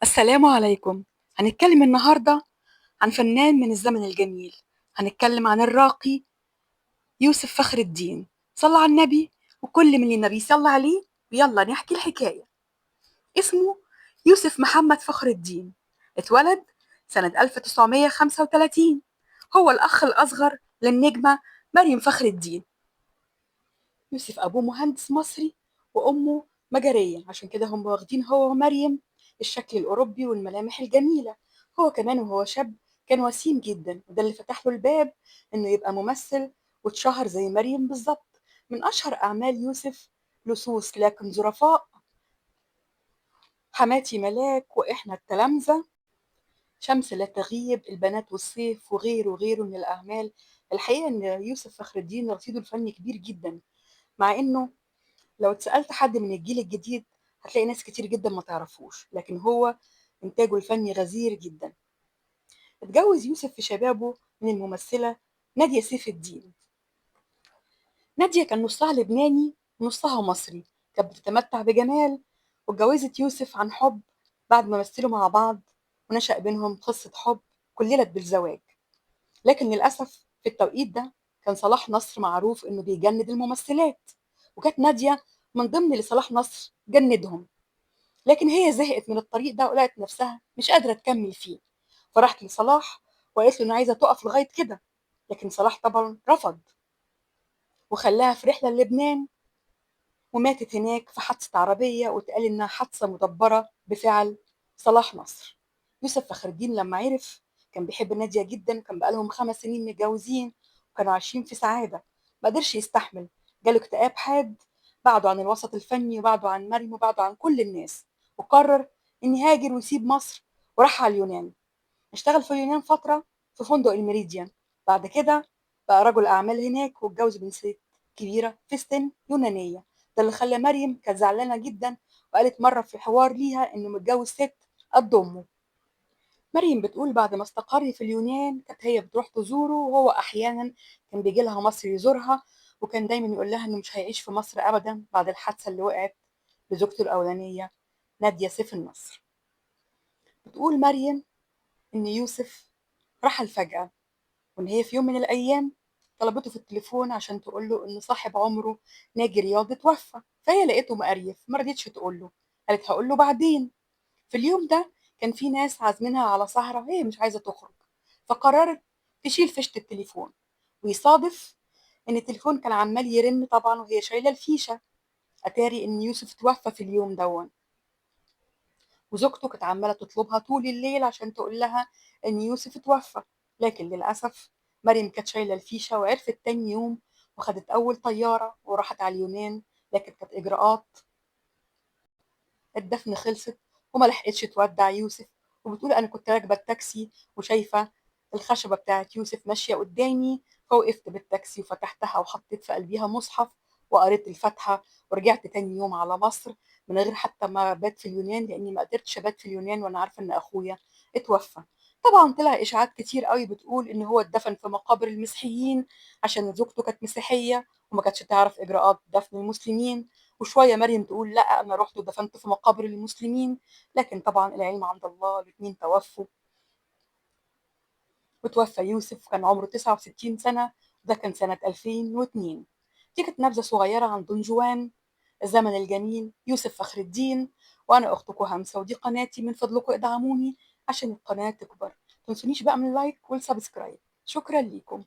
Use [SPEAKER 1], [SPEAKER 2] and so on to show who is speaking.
[SPEAKER 1] السلام عليكم. هنتكلم النهاردة عن فنان من الزمن الجميل، هنتكلم عن الراقي يوسف فخر الدين. صلى على النبي وكل من النبي صلى عليه، ويلا نحكي الحكاية. اسمه يوسف محمد فخر الدين، اتولد سنة 1935، هو الأخ الأصغر للنجمة مريم فخر الدين. يوسف أبوه مهندس مصري وأمه مجرية، عشان كده هم واخدين هو ومريم الشكل الأوروبي والملامح الجميلة. هو كمان وهو شاب كان وسيم جدا، وده اللي فتح له الباب إنه يبقى ممثل واتشهر زي مريم بالظبط. من أشهر أعمال يوسف لصوص لكن ظرفاء، حماتي ملاك، وإحنا التلامذة، شمس لا تغيب، البنات والصيف، وغيره وغيره من الأعمال. الحقيقة إن يوسف فخر الدين رصيده الفني كبير جدا، مع إنه لو اتسألت حد من الجيل الجديد هتلاقي ناس كتير جدا ما تعرفوش، لكن هو إنتاجه الفني غزير جدا. اتجوز يوسف في شبابه من الممثلة نادية سيف الدين. نادية كان نصها لبناني ونصها مصري، كانت بتتمتع بجمال، واتجوزت يوسف عن حب بعد ما مثلوا مع بعض ونشأ بينهم قصة حب كللت بالزواج. لكن للأسف في التوقيت ده كان صلاح نصر معروف إنه بيجند الممثلات، وكانت نادية من ضمن اللي صلاح نصر جندهم، لكن هي زهقت من الطريق ده ولقت نفسها مش قادرة تكمل فيه، فراحت لصلاح وقالت له إنها عايزة تقف لغاية كده، لكن صلاح طبعا رفض وخلاها في رحلة للبنان، وماتت هناك في حادثة عربية، واتقال إنها حادثة مدبرة بفعل صلاح نصر. يوسف فخر الدين لما عرف كان بيحب نادية جدا، كان بقالهم 5 سنين متجوزين وكانوا عايشين في سعادة، ما قدرش يستحمل، جاله اكتئاب حاد، بعده عن الوسط الفني وبعده عن مريم وبعده عن كل الناس، وقرر إن يهاجر ويسيب مصر وراح على اليونان. اشتغل في اليونان فترة في فندق الميريديان، بعد كده بقى رجل أعمال هناك واتجوز بنت ست كبيرة في السن يونانية. ده اللي خلى مريم كانت زعلانة جدا، وقالت مرة في حوار ليها إنه متجوز ست قد أمه. مريم بتقول بعد ما استقر في اليونان كانت هي بتروح تزوره، وهو أحيانا كان بيجي لها مصر يزورها، وكان دايما يقول لها إنه مش هيعيش في مصر أبدا بعد الحادثة اللي وقعت لزوجته الأولانية نادية سيف النصر. بتقول مريم إن يوسف رحل فجأة، وإن هي في يوم من الأيام طلبته في التليفون عشان تقول له إن صاحب عمره ناجي رياض اتوفى، فهي لقيته مقريف ما رضيتش تقول له، قالت هقول له بعدين. في اليوم ده كان في ناس عازمينها على سهرة هي مش عايزة تخرج، فقررت تشيل فيشة التليفون، ويصادف إن التليفون كان عمال يرن طبعا وهي شايلة الفيشة. أتاري إن يوسف توفى في اليوم دون، وزوجته كانت عمالة تطلبها طول الليل عشان تقول لها إن يوسف توفى، لكن للأسف مريم كانت شايلة الفيشة وعرفت تاني يوم وخدت أول طيارة وراحت على اليونان، لكن كانت إجراءات الدفن خلصت وما لحقتش تودع يوسف. وبتقول أنا كنت راكبة التاكسي وشايفة الخشبة بتاعت يوسف ماشية قدامي، فوقفت بالتاكسي وفتحتها وحطيت في قلبيها مصحف وقريت الفاتحة، ورجعت تاني يوم على مصر من غير حتى ما بات في اليونان، لأني ما قدرتش أبات في اليونان وأنا عارفة إن أخويا اتوفى. طبعا طلع إشاعات كتير قوي بتقول إن هو اتدفن في مقابر المسيحيين عشان زوجته كانت مسيحية وما كانتش تعرف إجراءات دفن المسلمين، وشوية مريم تقول لا أنا رحت ودفنت في مقابر المسلمين، لكن طبعا العلم عند الله، الاتنين توفوا. وتوفى يوسف كان عمره 69 سنة، وده كان سنة 2002. دي كانت نبذة صغيرة عن دون جوان الزمن الجميل يوسف فخر الدين، وأنا أختكم همسة، ودي قناتي، من فضلكم ادعموني عشان القناة تكبر. متنسونيش بقى من ال like وال subscribe. شكرا ليكم.